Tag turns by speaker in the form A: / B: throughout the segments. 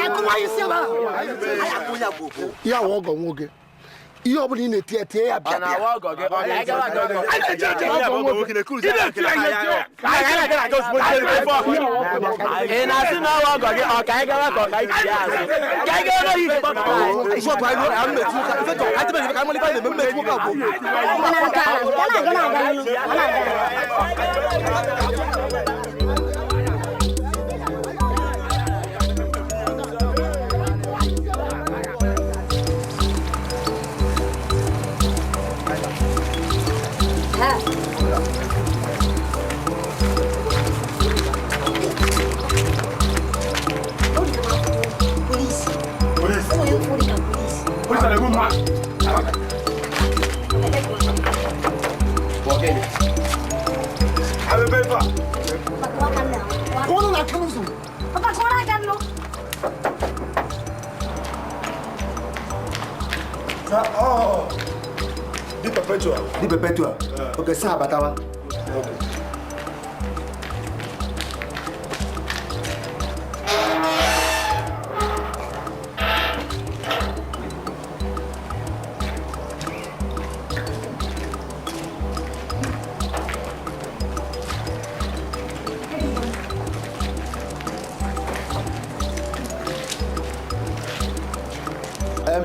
A: Akụwa isi ebe ahụ. Ya wụ ọgọ nwoke. Ihe ọ bụla ị na-eti ya tie ya bịa bịa. Ọgọ nwoke. Ị na-eti ya ihe tie ya.
B: Ị na-asị na ọwa ọgọ gị ọ ka anyị gawa ka ọ ka anyị ji ya azụ ka anyị gawa n'oyi ije gbapụta anyị.
C: Mana nke a, nke a na-aga na-aga n'ihu, ọ na-aga. Police.
D: Police.
C: Oh, you police.
D: Police are the good man.
A: Kwụrụ na aka n'ụzọ.
C: Papa, kụọrọ aka nụ.
D: Di perpetual.
E: Di perpetual. Okay, sir, abatawa.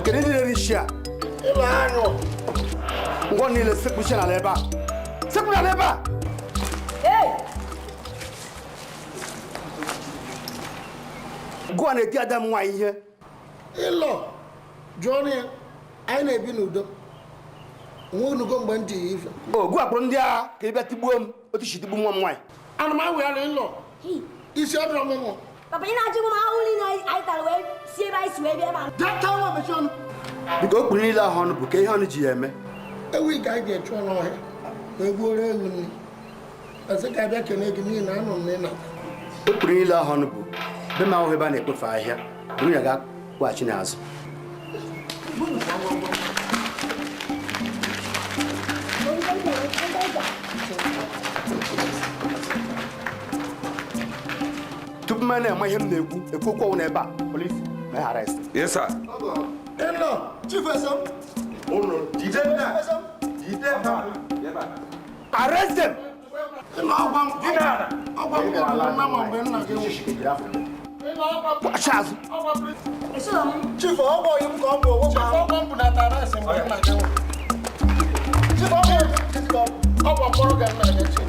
E: Kedu ndị na-eri nshi a?
A: Ịlọ anyụ.
E: Ngwa niile sekpuchi n'ala ebe a. Sekpu n'ala ebe a! Gụwa na-eti ada m nwaanyị ihe.
A: Ịlọ jụọ ya anyị na-ebi n'udo. Nwe unugo mgbe m ji ya ife.
E: O gụwa kpọrọ ndị agha ka ị bịa tigbuo m otu si tigbu nwa m nwaanyị.
A: Ana m awụ ya na ịlọ. Isi ọ dọrọ m mụ.
C: Papa, ị na-ajụ m ahụhụ niile anyị tara wee si ebe anyị si wee bịa ebe a.
A: Jee taa nwa mechie ọnụ.
E: Biko okpuru niile ahụ ọnụ bụ ka ihe ọnụ ji ya eme.
A: Ewu ka anyị ga-echụ n'ọhịa wee gbuoro ewu nri. Asị ka abịa kene gị n'ihi na anụ m na ị nata.
E: Okpuru niile ahụ ọnụ bụ be m ahụhụ ebe a na-ekpofu ahịhịa bụrụ ya gaa kwụghachi n'azụ. Tupu m na-eme ihe m na-ekwu ekwu okwu ọnwụ n'ebe a polisi may arrest.
D: Yes, sir.
A: Ịlọ Chief Esem.
D: Jide Jide
E: Arrest them!
A: Ịlọ ọgwa m. Ọgwa m gwara nna ma mgbe nna gị nwụrụ. Ịlọ ọgwa m.
E: Kwụghachi azụ.
C: Esoro m.
A: Chief ọgwọ yi m ka ọ bụ ọgwọ. Chief ọgwọ m bunatara esi mgbe nna gị nwụrụ. Chief ọgwọ ọgwọ mkpọrọ ga nna gị chi.